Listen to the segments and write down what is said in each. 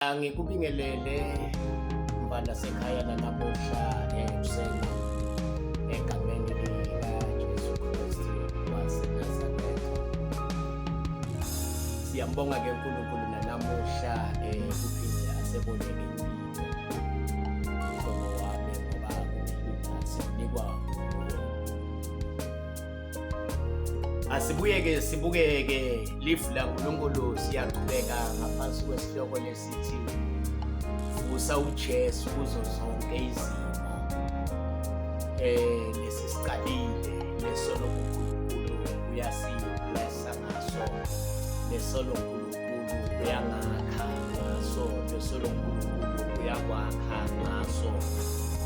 Angikubingelele mfana sekhaya nanamuhla ekuseni egameni likaJesu Kristu waseNazaretha. Siyambonga-ke uNkulunkulu nanamuhla kuphinde aseboleke impilo mhlobo wami ngoba kuphila sikunikwa nguye. Asibuyeke sibukeke lifu laNkulunkulu siyaqhubeka ngaphansi kwesihloko lesithi vusa uJesu kuzo zonke izimo. Lesi siqalile leso lokuNkulunkulu uyasiblessa ngaso leso loNkulunkulu uyangakha ngaso leso loNkulunkulu uyakwakha ngaso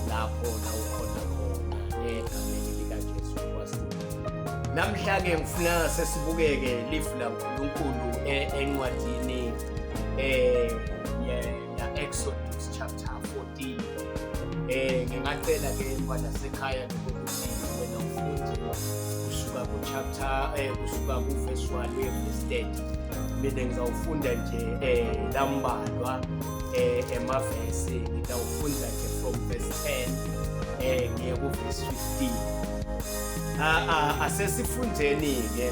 lapho la ukhona khona egameni likaJesu Kristu. Namhla-ke ngifuna sesibukeke lifu laNkulunkulu encwadini ya-Exodus chapter 14. Ngingacela ke mfana sekhaya ukuthi wena ufunde kusuka ku-chapter kusuka ku-verse 1 uye verse 30. Mina ngizawufunda nje lambalwa emavesi, ngitawufunda nje from verse 10 ngiye ku-verse 15. Asesifundeni-ke.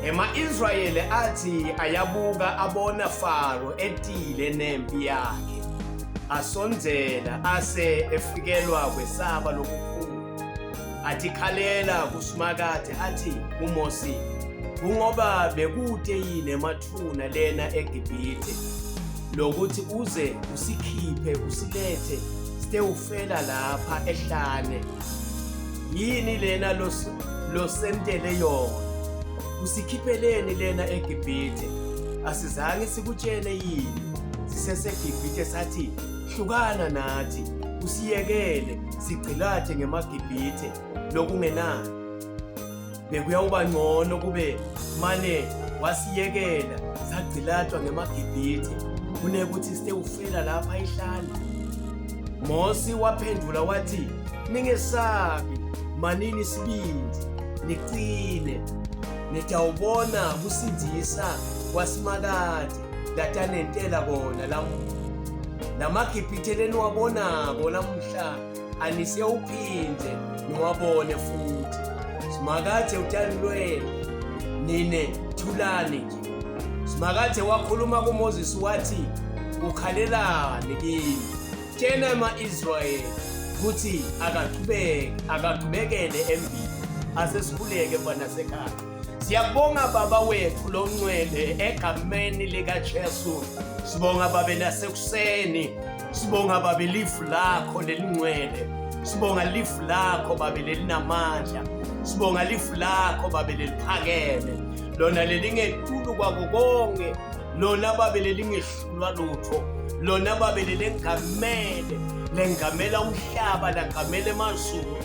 Ema-Israyeli athi ayabuka abona Faro etile nempi yakhe, asondzela ase efikelwa kwesaba lokukhulu. Athi khalela kuSimakade athi kuMosi, kungoba bekute yini emathuna lena eGibhithe lokuthi uze usikhiphe usilethe sitewufela lapha ehlane? Yini lena losentele yona? Usikhipheleni lena eGibhithe? Asizange sikutshele yini siseseGibhithe sathi, hlukana nathi usiyekele sigcilathe ngemaGibhithe lokungenani? Bekuyawuba ngcono kube mane wasiyekela sagcilatshwa ngemaGibhithe kunekuthi sitewufela lapha ehlane. Mosi waphendula wathi, ningesabi, manini isibindi, niqine, nitawubona kusindzisa kwaSimakade latanentela kona lamuhla. LamaGibhithe leniwabonako lamuhla anisewuphinde niwabone futhi. Simakade utanilwela, nine thulani nje. Simakade wakhuluma kuMoses wathi, ukhalelani kimi? Tshela ama-Israyeli ukuthi akaqhubeke, akaqhubekele embili. Asesikhuleke mfana sekhaya. Siyabonga Baba wethu longcwele egameni likaJesu. Sibonga Babe nasekuseni. Sibonga Babe lifu lakho lelingcwele. Sibonga lifu lakho Babe lelinamandla. Sibonga lifu lakho Babe leliphakeme. Lona lelingetulu kwako konke. Lona Babe lelingehlulwa lutho. Lona Babe lelengamele, lengamela umhlaba, langamela emazulu.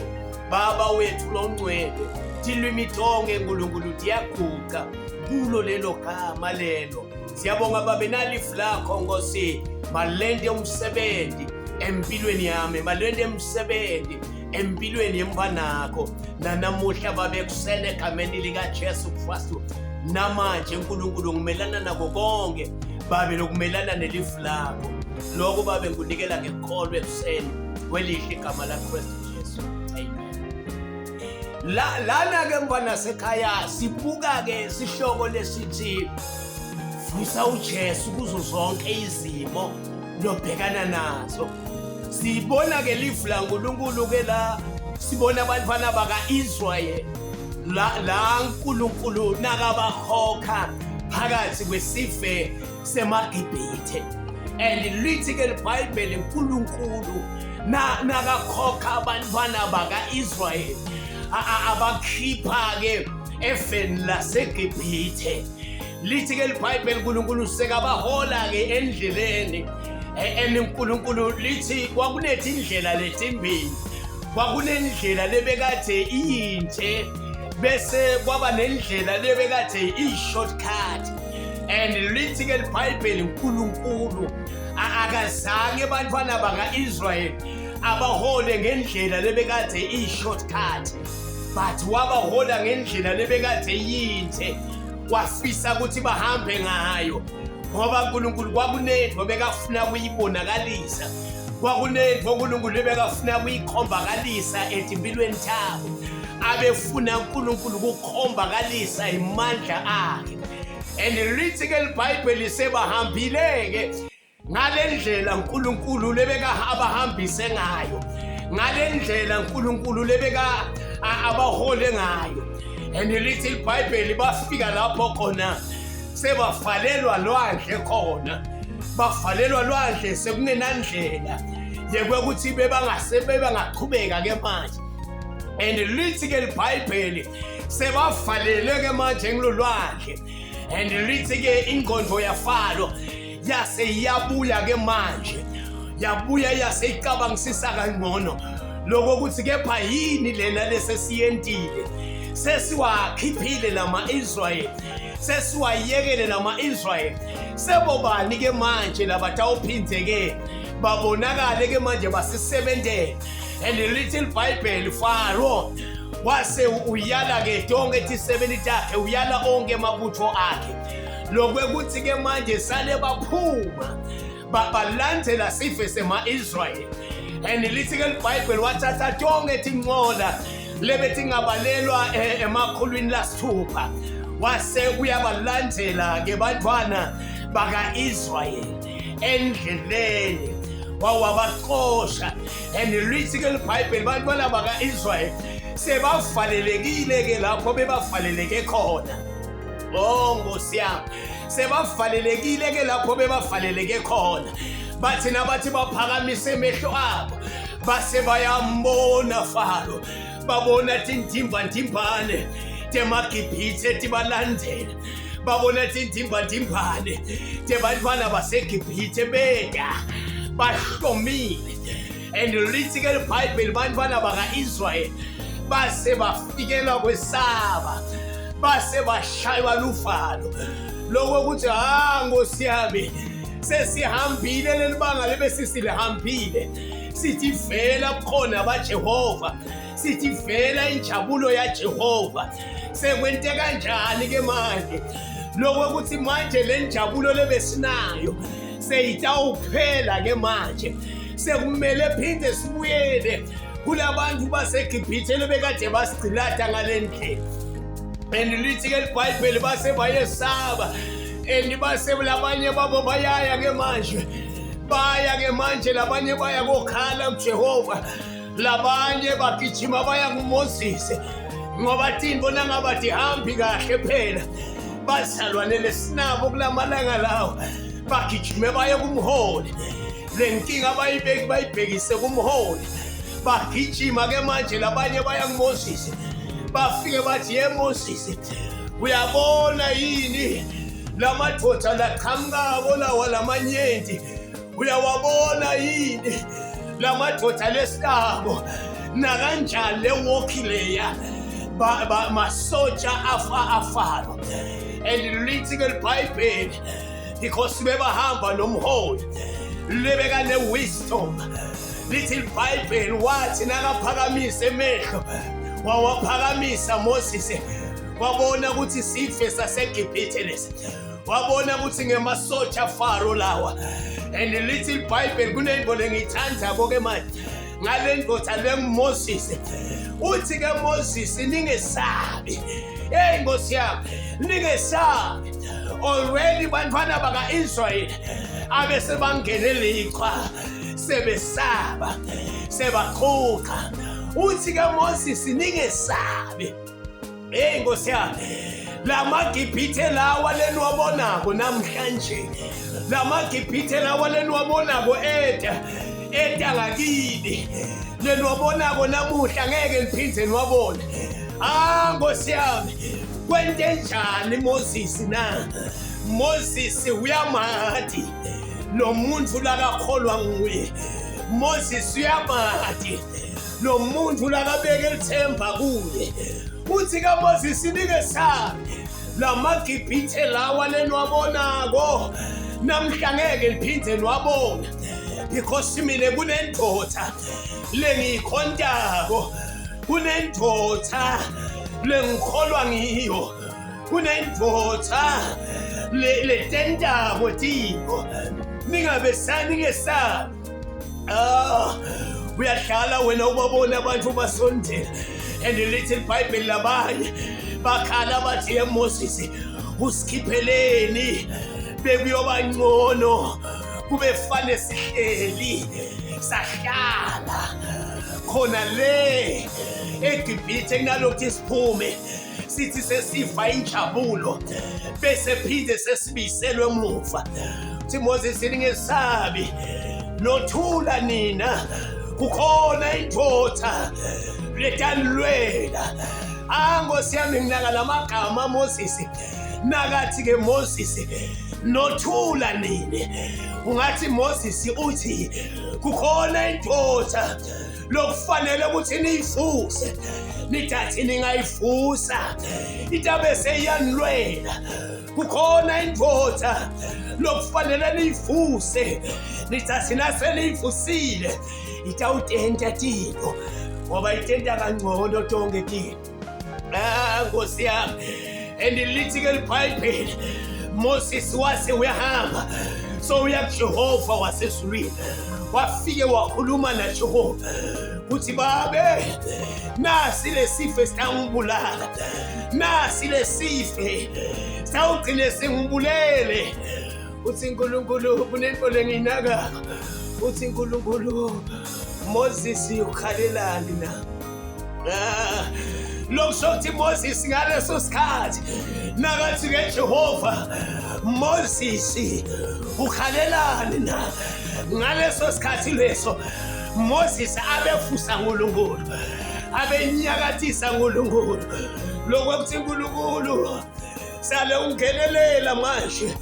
Baba wethu longcwele, tilwimi tonke Nkulunkulu tiyaguca kulo lelo gama lelo. Siyabonga Babe nalifu lakho Nkosi, malente umsebenzi empilweni yami, malente umsebenzi empilweni yemfanakho. Nanamuhla Babe kusele egameni likaJesu Kristu. Namanje uNkulunkulu ngimelana nako konke Babe lokumelana nelifu lakho. Lokho Babe ngikunikela ngekholwa ekuseni kwelihle igama laKristu Jesu. Amen. La lana ke mfana sekhaya sibuka ke sihloko lesithi vusa uJesu kuzo zonke izimo lobhekana nazo. Sibona ke lifu laNkulunkulu ke la, sibona abantwana baka-Israyeli la la uNkulunkulu nakabakhokha phakathi kwesive semaGibhithe. And lithi ke liBhayibheli uNkulunkulu nakakhokha abantwana baka-Israyeli abakhipha ke efeni laseGibhithe, lithi ke liBhayibheli uNkulunkulu sekabahola ke endleleni. And uNkulunkulu lithi kwakunethi indlela letimbili, kwakunendlela lebekade iyinhle bese kwaba nendlela lebekade iyi-shortcut. And lithi ke liBhayibheli uNkulunkulu akazange abantwana baka-Israyeli abahole ngendlela lebekade iyi-shortcut, but wabahola ngendlela lebekade iyinhle, wafisa ukuthi bahambe ngayo. Ngoba uNkulunkulu kwakunento bekafuna kuyibonakalisa, kwakunento uNkulunkulu ebekafuna kuyikhombakalisa etimpilweni tabo. Abefuna uNkulunkulu ukukhombakalisa imandla akhe. And lithi ke liBhayibheli sebahambile-ke ngale ndlela uNkulunkulu lebeka abahambise ngayo, ngale ndlela uNkulunkulu lebeka abahole ngayo. And lithi iBhayibheli bafika lapho khona sebafalelwa lwandle khona, bafalelwa lwandle, sekungenandlela yekwekuthi bebangase bebangaqhubeka ke manje. And lithi ke iBhayibheli sebafalelwe ke manje ngilolwandle. And lithi ke ingqondo yaFaro yase iyabuya ke manje, yabuya yase icabangisisa kangcono lokho ukuthi kepha yini lena lesesiyentile, sesiwakhiphile lama-Israyeli, sesiwayekele lama-Israyeli, sebobani ke manje labatawuphinde ke babonakale ke manje basisebentele. And lithi iBhayibheli Faro wase uyala ke tonke tisebenti takhe, uyala onke amabutho akhe lokwekuthi ke manje sale baphuma balandela sive sema-Israyeli. And lithi ke iBhayibheli wathatha tonke tinqola lebetingabalelwa emakhulwini lasithupha, wase uyabalandela ke bantwana baka-Israyeli endleleni, wawabaqosha. And lithi ke iBhayibheli bantwana baka-Israyeli sebavalelekile ke lapho bebavaleleke khona. Oh Nkosi yami, sebavalelekile ke lapho bebavaleleke khona. Bathi nabathi baphakamise emehlo abo base bayambona Faro, babona tintimbantimbane temaGibhithe tibalandela, babona tintimbantimbane tebantwana baseGibhithe beda bahlomile. And lithi ke iBhayibheli bantwana baka-Israyeli base bafikelwa kwesaba, base bashaywa luvalo lokho ukuthi ha Nkosi yami, sesihambile leli banga lebe sisilihambile, sithi vela bukhona baJehova, sithi vela injabulo yaJehova. Sekwente kanjani ke manje lokho ukuthi manje le njabulo lebesinayo seyitawuphela ke manje, sekumele phinde sibuyele kulabantu baseGibhithe lebekade basigcilata ngale ndlela. And lithi ke iBhayibheli base bayesaba, and base labanye babo bayaya ke manje, baya ke manje labanye baya kokhala kuJehova, labanye bagijima baya kuMoses, ngoba tintfo nangaba tihambi kahle phela bazalwane lesinabo kulamalanga lawo, bagijime baye kumholi, le nkinga bayibeki bayibhekise kumholi. Bagijima ke manje labanye baya kuMoses, bafike bathi ye Moses, uyabona yini lamadoda laqhamukako lawa lamanyenti, uyawabona yini lamadoda lesinabo nakanjani le walk leya masotsha afa afaro. And lithi ke iBhayibheli because bebahamba nomholi lebeka ne-wisdom, lithi iBhayibheli wathi nakaphakamise emehlo wawaphakamisa Moses, wabona ukuthi sife saseGibhithe lesi, wabona ukuthi ngemasotsha Faro lawa. And lithi iBhayibheli kunento lengiyithandako ke manje ngale ndoda lenguMoses, uthi ke Moses ningesabi, hey Nkosi yami, ningesabi. Already bantwana baka-Israyeli abese bangene liqhwa, sebesaba, sebaqhuqa. Uthi ke Moses ningesabi, hey Nkosi yami, lamagibhithe lawa leniwabonako namhlanje, lamagibhithe lawa leniwabonako eta eta ngakini, leniwabonako namuhla ngeke niphinde niwabone. Ah Nkosi yami, kwente njani Moses na? Moses uyamati lo muntu lakakholwa nguye, Moses uyamati lo muntu lakabeke lithemba kuye. Uthi kaMoses ningesabi, lamagibhithe lawa leniwabonako namhla ngeke liphinde niwabone, because mina kunendoda lengiyikhontako, kunendoda lengikholwa ngiyo, kunendoda Letentako tintfo ningabe saningesabi. Ah, uyahlala wena ubabona abantu basondela and lithi iBhayibheli labanye bakhala bathi yeMoses usikhipheleni bekuyoba ngcono kube fane sihleli sahlala khona le eGibhithe kunalokuthi siphume sithi sesifa injabulo bese phinde sesibiselwe emuva. Uthi Moses ningesabi, nothula nina, kukhona indoda letanilwela. Angosi yami nginaka lamagama Moses nakathi ke Moses nothula nini, ungathi Moses uthi kukhona indoda lokufanele ukuthi niyifuse, nithi ningayifusa itabe seyanilwela. Kukhona indoda lokufanele niyifuse, nithi naseniyifusile itawutenta tintfo ngoba itenta kangcono tonke tintfo. Ah, Nkosi yami, and lithi ke liBhayibheli Moses wase uyahamba so uya kuJehova wasezulwini, wafike wakhuluma naJehova kuthi babe nasi lesife sitangibulala, nasi lesife sawugcine singibulele. Uthi uNkulunkulu kunento lengiyinakako. Uthi uNkulunkulu Moses ukhalelani na? Ah, lokusho ukuthi Moses ngaleso sikhathi nakathi ke Jehova Moses ukhalelani na? Ngaleso sikhathi leso Moses abefusa uNkulunkulu, abenyakathisa uNkulunkulu, lokuthi uNkulunkulu sale ungenelela manje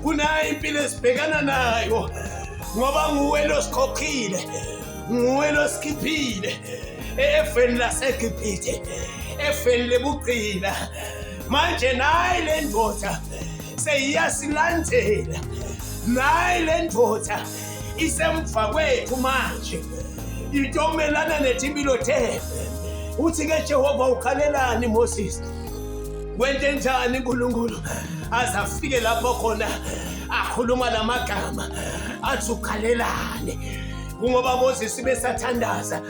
kunayo impilo esibhekana nayo ngoba nguwe losikhokhile, nguwe losikhiphile efeni laseGibhithe, efeni lebugqila. Manje nayi le ndoda seyiyasilandzela, nayi le ndoda isemva kwethu manje itomelana netimpilo tethu. Uthi ke Jehova ukhalelani Moses? Wente njani uNkulunkulu aze afike lapho khona akhuluma lamagama athi ukhalelani? Kungoba Moses besathandaza,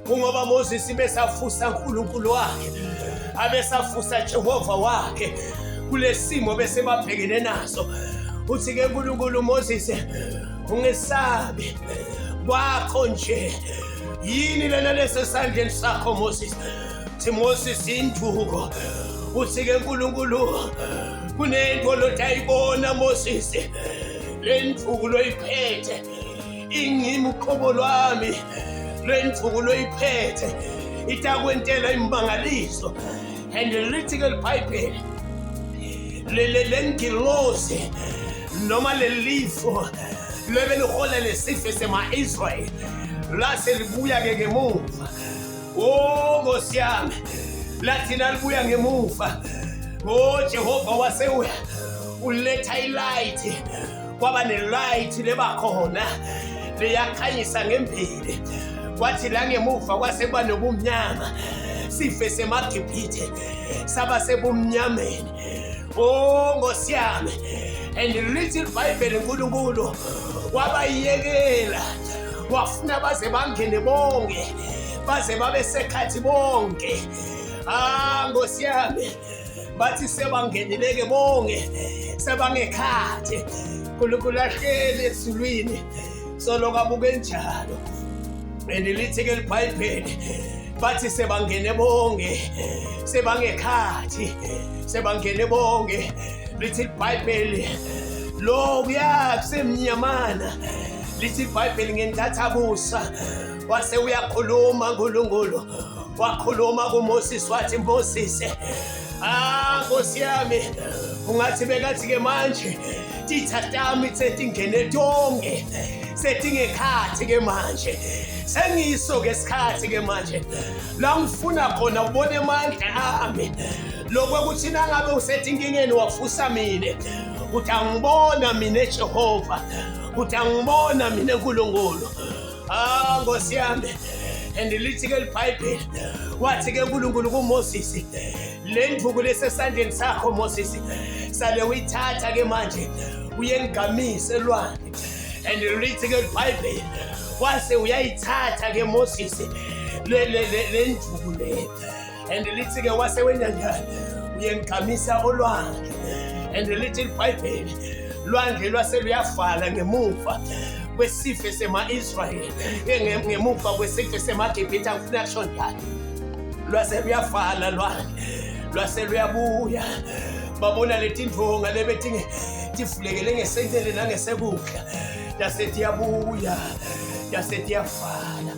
kungoba Moses besafusa uNkulunkulu wakhe, abesafusa Jehova wakhe kulesimo bese babhekene naso. Uthi ke uNkulunkulu Moses ungesabi, kwakho nje yini lena lesesandleni sakho Moses? Uthi Moses induko. Uthi ke uNkulunkulu kunento lotayibona Moses, le nduku loyiphethe ingimi uqobo lwami, le nduku loyiphethe itakwentela imangaliso. And lithi ke liBhayibheli le ngilosi noma lelifo lebelihola lesife sema-Israyeli lase libuya ke ngemuva. Oh Nkosi yami, lathi nalibuya ngemuva, oh Jehova wase uletha ilight, kwaba nelight lebakhona leyakhanyisa ngembili, kwathi la ngemuva kwase kuba nobumnyama, sife semaGibhithe saba sebumnyameni. Oh Nkosi yami, and lithi iBhayibheli uNkulunkulu wabayekela, wafuna baze bangene bonke, baze babe sekhathi bonke. Ah Nkosi yami, bathi sebangenileke bonke, sebangekhathi uNkulunkulu ahleli ezulwini solo kabuke njalo. And lithi ke iBhayibheli bathi sebangene bonke, sebangekhathi, sebangene bonke. Lithi iBhayibheli lokuya kusemnyamana, lithi iBhayibheli ngentathakusa wase uyakhuluma uNkulunkulu, wakhuluma kuMoses wathi Moses, ah Nkosi yami, ungathi bekathi ke manje titha tami setingene tonke, setingekhathi ke manje, sengiso ke sikhathi ke manje la ngifuna khona ubone amandla ami, lokho ukuthi nangabe usetinkingeni wafusa mina, uthi angibona mina Jehova, uthi angibona mina uNkulunkulu. Ah Nkosi yami, and lithi ke liBhayibheli wathi ke uNkulunkulu kuMoses, le nduku lesesandleni sakho Moses Sale uyithatha ke manje uyengamise elwandle. And lithi ke iBhayibheli wase uyayithatha ke Moses le le le nduku le. And lithi ke wase wenza njani? Uyengamisa olwandle. And lithi iBhayibheli lwandle lwase luyavala ngemuva kwesife sema-Israyeli, ngemuva kwesife semaGibhithe. Angifuna kusho njalo, lwase luyavala lwandle, lwase luyabuya. Babona leti ndvonga lebe tivulekele ngesencele nangesekudla, yase tiyabuya, yase tiyavala.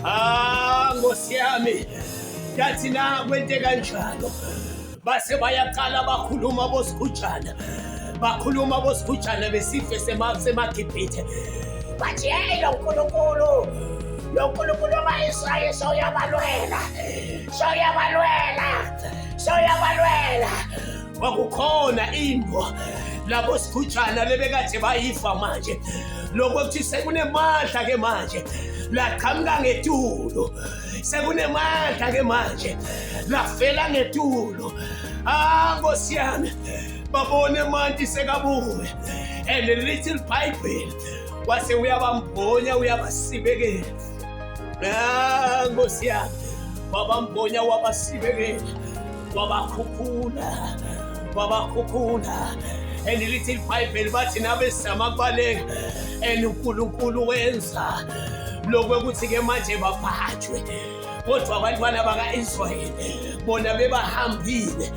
Ah, Nkosi yami, yathi na kwente kanjalo base bayaqala bakhuluma bosikhujana, bakhuluma bosikhujana besife semaGibhithe, bathi hey, lo nkulunkulu, lo nkulunkulu wama-Israyeli soyabalwela, soyabalwela, soyabalwela. Kwakukhona into labo sikhujana lebekade bayifa manje, lokuthi sekunemandla ke manje laqhamuka ngetulu, sekunemandla ke manje lafela ngetulu. Ah, Nkosi yami, babone manje sekabuye. And the little Bible wase uyabambonya, uyabasibekela. Ah, Nkosi yami, wabambonya, wabasibekela, wabakhukhula, wabakhukhula. And lithi iBhayibheli bathi nabesama kubaleka, and uNkulunkulu wenza lokho ukuthi ke manje baphathwe. Kodwa abantwana baka-Israyeli bona bebahambile,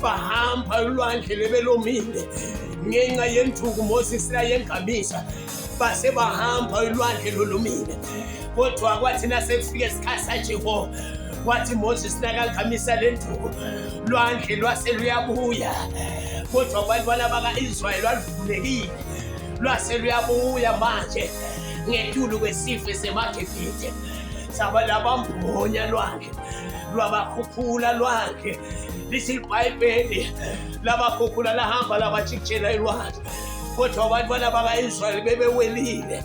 bahamba ulwandle lebelomile ngenxa yenthuku Moses layengamisa, base bahamba ulwandle lolumile. Kodwa kwathi nasekufika isikhathi saJehova, kwathi Moses nakangamisa le nduku, lwandle lwase luyabuya. Kodwa abantwana baka-Israyeli lwaluvulekile, lwase luyabuya manje ngetulu kwesife semaGibhithe. Saba labambonya lwandle, lwabakhukhula lwandle. Lithi iBhayibheli labakhukhula, lahamba labajikijela ilwandle. Kodwa abantwana baka-Israyeli bebewelile,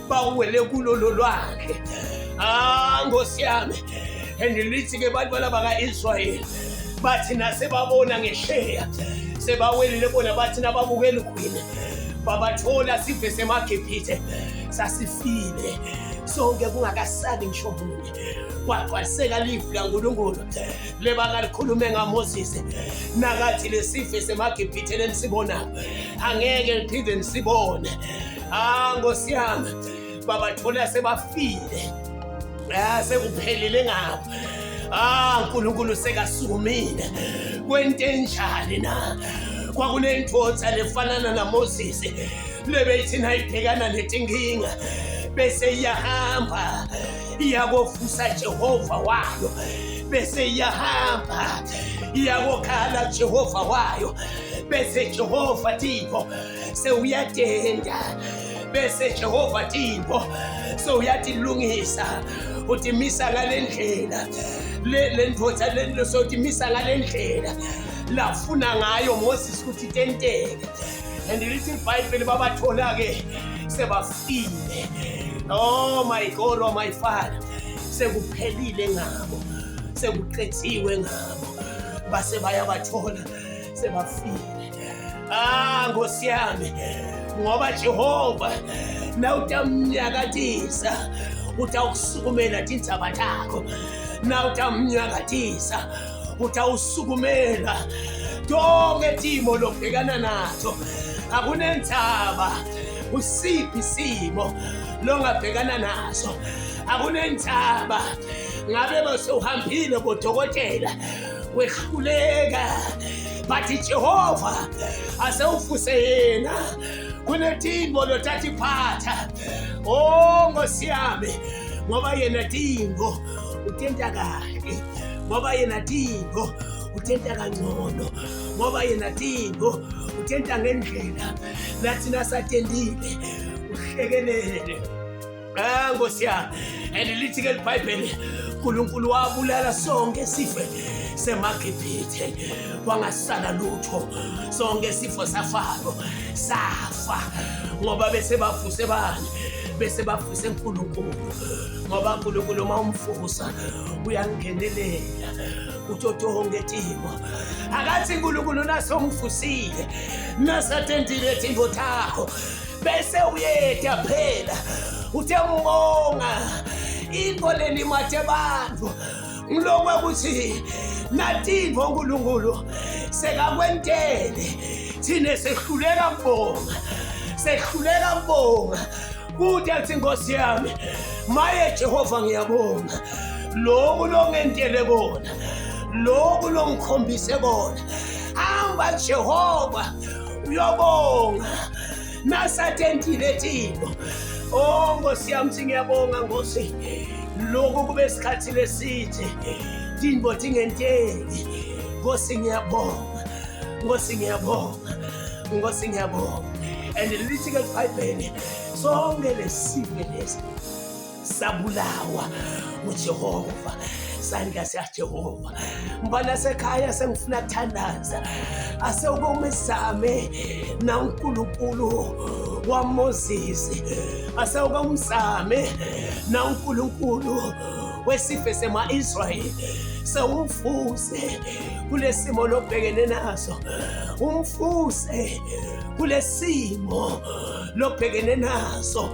bawele kulolo lwandle. Ah, Nkosi yami, and lithi ke bantwana baka-Israyeli bathi nasebabona ngesheya sebawelile bona, bathi nababuka elugwini babathola sive semaGibhithe sasifile sonke, kungakasali ngisho munye. Kwagcwaliseka livi laNkulunkulu lebakalikhulume ngaMoses nakathi lesife semaGibhithe lenisibonayo angeke liphinde nisibone. Ah, Nkosi yami, babathola sebafile. Ah, sekuphelile ngabo. Ah, uNkulunkulu sekasukumile. Kwente njani na? Kwakunendoda lefanana naMoses lebeyithi nayibhekana netinkinga bese iyahamba iyakovusa Jehova wayo, bese iyahamba iyakokhala Jehova wayo, bese Jehova Thixo sewuyatenda, bese Jehova Thixo sewuyatilungisa, utimisa ngale ndlela le ndoda le sotimisa ngale ndlela lafuna ngayo Moses ukuthi tenteke. And lithi iBhayibheli babathola ke sebafile. Oh my God, oh my Father, sekuphelile ngabo, sekuqethiwe ngabo, base bayabathola sebafile. Ah, Nkosi yami, ngoba Jehova nawutamnyakatisa utawukusukumela tindzaba takho, nawutamnyakatisa utawusukumela tonke timo lobhekana nato. Akunendzaba usiphi isimo longabhekana naso, akunendzaba ngabe bosewuhambile bodokotela wehluleka, bathi Jehova asewufuse yena kunetinto lotatiphatha. Oh, Nkosi yami, ngoba yena tinto utenta kahle, ngoba yena tinto utenta kangcono, ngoba yena tinto utenta ngendlela lathi nasatendile uhlekelele. Ah, Nkosi yami, and lithi ke iBhayibheli uNkulunkulu wabulala sonke sife semaGibhithe, kwangasala lutho, sonke sifo saFaro safa, ngoba bese bafuse bani? Bese bafuse uNkulunkulu, ngoba uNkulunkulu uma umfusa uyangenelela. Kuto tonke timo. Akathi uNkulunkulu nasongifusile nasatendile tintfo takho bese uyeta phela utembonga intfo lelimate bantfu ngilokwe ukuthi natintfo uNkulunkulu sekakwentele thine sehluleka kubonga, sehluleka kubonga. Kude athi Nkosi yami, maye Jehova ngiyabonga lokhu longentele kona, lokhu longikhombise kona. Hamba Jehova uyobonga nasatentile tintfo. Oh Nkosi yami, ngiyabonga Nkosi, lokhu kube isikhathi leside tintfo tingenteki. Nkosi ngiyabonga, Nkosi ngiyabonga, Nkosi ngiyabonga. And lithi ke iBhayibheli, sonke lesive lesi sabulawa nguJehova, sandla siyaJehova. Mbana sekhaya sengifuna kuthandaza, asewukumzame naNkulunkulu waMoses, asewukumzame naNkulunkulu wesife sema-Israyeli, sewumfuse kulesimo lobhekene naso, umfuse kulesimo lobhekene naso,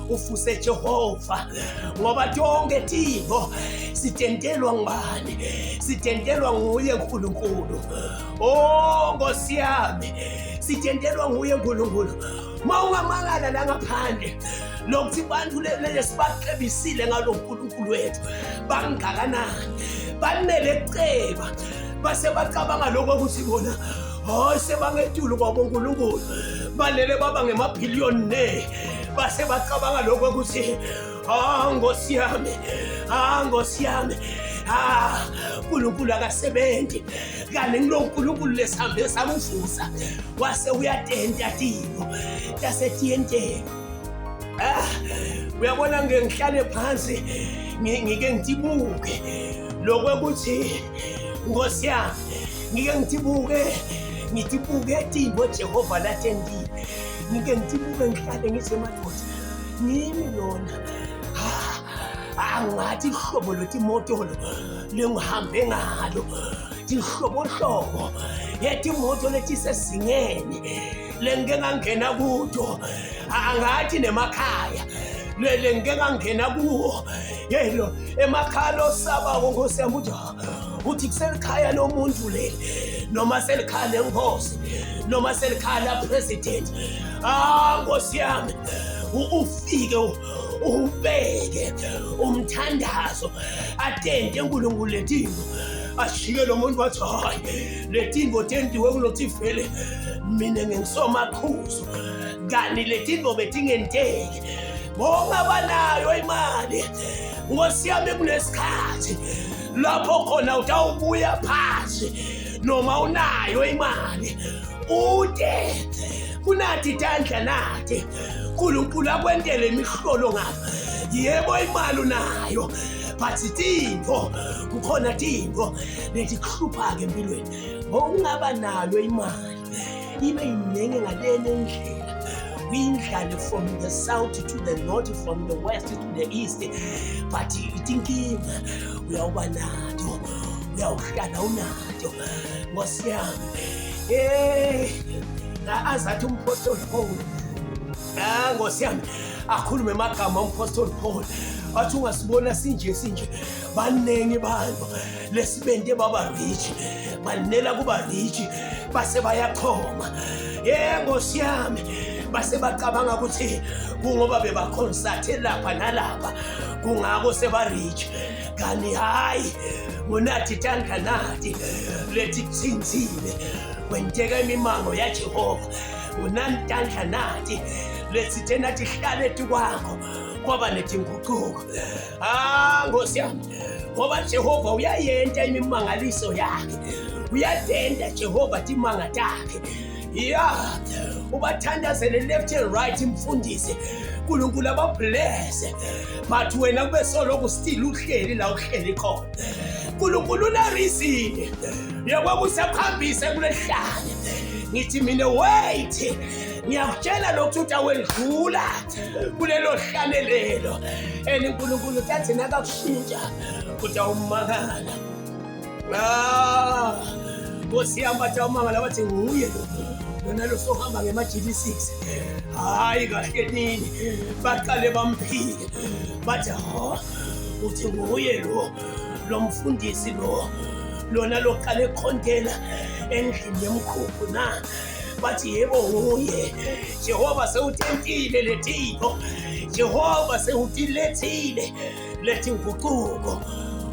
ufuse Jehova, ngoba tonke tintfo sitentelwa ngubani? Sitentelwa nguye uNkulunkulu. Oh Nkosi yami, sitentelwa nguye uNkulunkulu. Uma ungamangala la ngaphandle lokuthi bantu lesibacebisile ngalo nkulunkulu wethu bangakanani, banele kuceba, base bacabanga lokho ukuthi bona hayi sebangetulu kwabo uNkulunkulu, balele baba ngemabhiliyoni ne, base bacabanga lokho ukuthi ah Nkosi yami, ah Nkosi yami, ah uNkulunkulu akasebenzi. Kanti ngilo uNkulunkulu lesihambe samvusa wase uyatenta timo tasetiyenteni. Ah uyabona, ngike ngihlale phansi ngike ngitibuke lokwekuthi Nkosi yami, ngike ngitibuke, ngitibuke tintfo Jehova latentile, ngike ngitibuke, ngihlale ngithi emadoda ngimi lona angathi ihlobo lwetimotolo lengihambe ngalo, tinhlobohlobo yetimoto letisezingeni lengike ngangena kuto, angathi nemakhaya lengike ngangena kuwo yelo emakhaya losabako Nkosi yami, uthi uthi kuselikhaya lomuntu leli noma selikhaya lenkosi noma selikhaya la president. Ah Nkosi yami, ufike ubeke umthandazo atente uNkulunkulu letinto, ashike lo muntu wathi hayi letinto tentiwe kulothi vele mina ngingisomaqhuzu, kanti letinto betingenteki ngongabanayo imali. Nkosi yami, kunesikhathi lapho khona utawubuya phansi noma unayo imali, ude kunathi tandla nathi uNkulunkulu akwentele imihlolo ngalo. Yebo imali unayo, but tintfo kukhona tintfo letikuhlupha-ke empilweni. Ngokungaba nayo imali ibe yinengi ngalena indlela, uyindlale from the south to the north, from the west to the east, but itinkinga uyawuba nato, uyawuhlala unato. Nkosi yami, azathi umpostoli Paul, ah Nkosi yami, akhulume amagama umpostoli Paul athi ungasibona sinje sinje, baningi bantu lesibente baba rich, banela kuba rich base bayachoma. Ye Nkosi yami, base bacabanga ukuthi kungoba bebakhonsathe lapha nalapha kungako seba rich, kanti hayi ngunathi tandla nathi lethi kuthinthile kwenteka imimango yaJehova, ngunantandla nathi letsithe nathi hlale etukwakho kwaba netinguquko. Ah Nkosi yami, ngoba Jehova uyayenta imimangaliso yakhe, uyatenta Jehova timanga takhe. Ya ubathandazele left and right mfundisi, uNkulunkulu abablesse, but wena kube soloku still uhleli la uhleli khona. uNkulunkulu una reason yokuthi akuhambise kulehlane. Ngithi mina wait, ngiyakutshela lokhu ukuthi awendlula kulelo hlane lelo, and uNkulunkulu uthi nakakushintsha utawumakala. Ah, Nkosi yami bathi awumangala bathi nguye lo lona lo sohamba ngema-GD6 hhayi kahle nini baqale bamphike bathi ho uthi nguye lo lo mfundisi lo lona loqale ekhontela endlini yemkhukhu na bathi yebo nguye Jehova sewutentile letipho Jehova sewutilethile lethi nguquko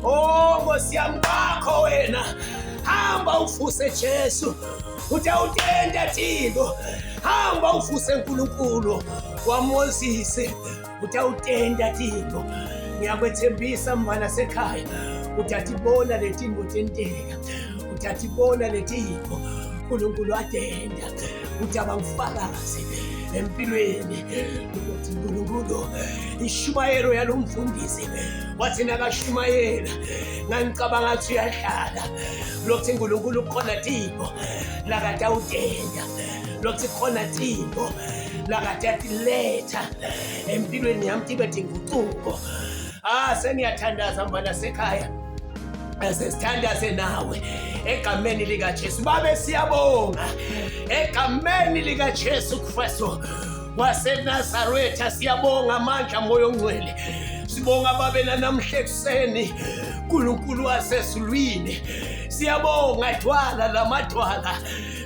oh Nkosi yami kwakho wena hamba ufuse Jesu uthi awutenda Thixo hamba ufuse uNkulunkulu waMoses uthi awutenda Thixo ngiyakwethembisa mfana sekhaya utatibona letinto tenteka utatibona letinto uNkulunkulu atenda uthi abangifakazi empilweni ukuthi uNkulunkulu ishumayelo yalo mfundisi wathi nakashumayela ngangicabanga ngathi uyadlala lokuthi uNkulunkulu ukhona tipo lakade awudenda lokuthi khona tipo lakade atiletha empilweni yami tibe tinguquko. Ah, sengiyathandaza mfana sekhaya, sesithandaze nawe egameni likaJesu. Babe siyabonga egameni likaJesu Kristu waseNazaretha, siyabonga amandla moya ongcwele. Sibonga babe namhla ekuseni uNkulunkulu wasezulwini, siyabonga dwala lamadwala,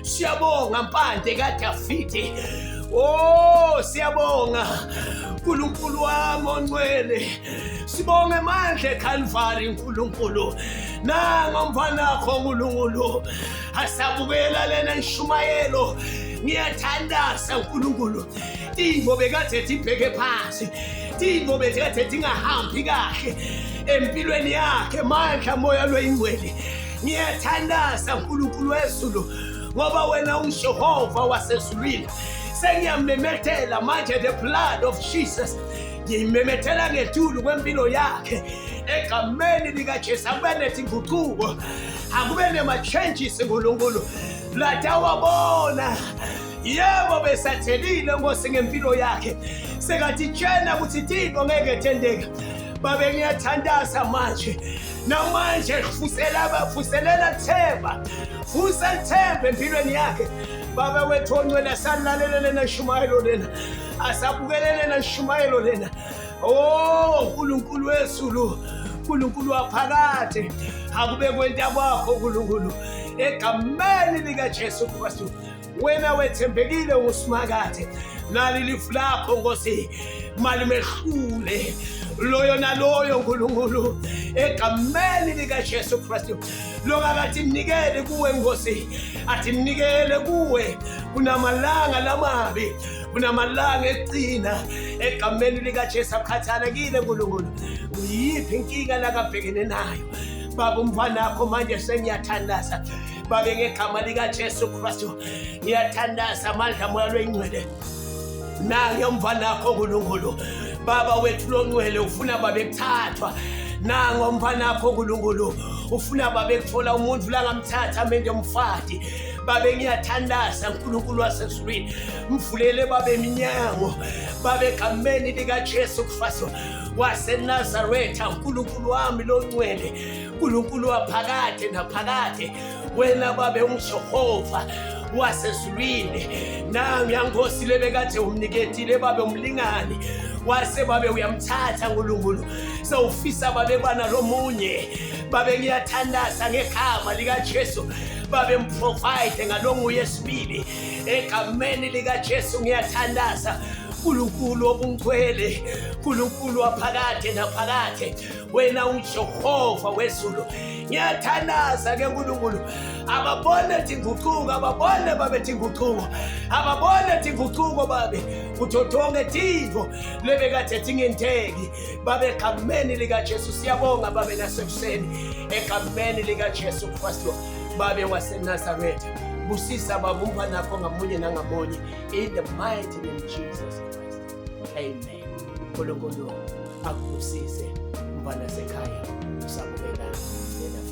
siyabonga mpande kaDavide. Oh, siyabonga uNkulunkulu wami ongcwele, sibonge amandla eKalvari uNkulunkulu. Nango mfanakho uNkulunkulu asabukela lena nshumayelo, ngiyathandaza uNkulunkulu, tingo bekade tibheke phansi, tingo bekade tingahambi kahle empilweni yakhe, mandla moya loyingcwele, ngiyathandaza uNkulunkulu wezulu, ngoba wena unguJehova wasezulwini. Sengiyamemethela manje the blood of Jesus, ngiyimemethela ngetulu kwempilo yakhe egameni likaJesu. Akube netinguquko, akube nema-changes uNkulunkulu latawabona. Yebo, besathelile Nkosi ngempilo yakhe, sekathi tshena ukuthi tinto ngeke tendeka. Babe ngiyathandaza manje namanje, fuselela themba, fusa themba empilweni yakhe. Baba wethu ongcwele, asalalele lena shumayelo lena, asabukelele lena shumayelo lena. Oh uNkulunkulu wezulu, uNkulunkulu waphakade, akube kwenta kwakho uNkulunkulu egameni likaJesu Kristu. Wena wethembekile usimakade, nali lifu lakho Nkosi, malimehlule loyo naloyo uNkulunkulu egameni likaJesu Kristu. Lokakathi mnikele kuwe Nkosi, athi mnikele kuwe. Kunamalanga lamabi, kunamalanga egcina egameni likaJesu. Akukhathalekile uNkulunkulu uyiphi inkinga lakabhekene nayo baba umfanakho manje sengiyathandaza babe ngegama likaJesu Kristu, ngiyathandaza amandla moya lwengcwele nange umfanakho uNkulunkulu. Baba wethu longcwele ufuna babe kuthathwa nango umfanakho uNkulunkulu, ufuna babe kuthola umuntu langamthatha amente umfati. Babe ngiyathandaza uNkulunkulu wasezulwini, mvulele babe iminyango babe egameni likaJesu Kristu waseNazaretha. uNkulunkulu wami longcwele, uNkulunkulu waphakade naphakade, wena babe unguJehova wasezulwini. Nangu Nkosi lebekade umniketile babe umlingani wase babe uyamthatha uNkulunkulu, sewufisa babe bana lomunye. Babe ngiyathandaza ngegama likaJesu, babe mprovide ngalonguye sibili egameni likaJesu. Ngiyathandaza uNkulunkulu obungcwele, uNkulunkulu waphakade naphakade, wena uJehova wezulu. Ngiyathandaza ke uNkulunkulu, ababone tinguquko, ababone babe tinguquko, ababone tinguquko babe kutho tonke tintfo lebekade tingenteki babe egameni likaJesu. Siyabonga babe nasekuseni egameni likaJesu Kristu babe waseNazaretha. Busisa baba umntwanakho ngamunye nangamunye in the mighty name of Jesus Christ, amen. uNkulunkulu akubusise mfana sekhaya usabukela lena.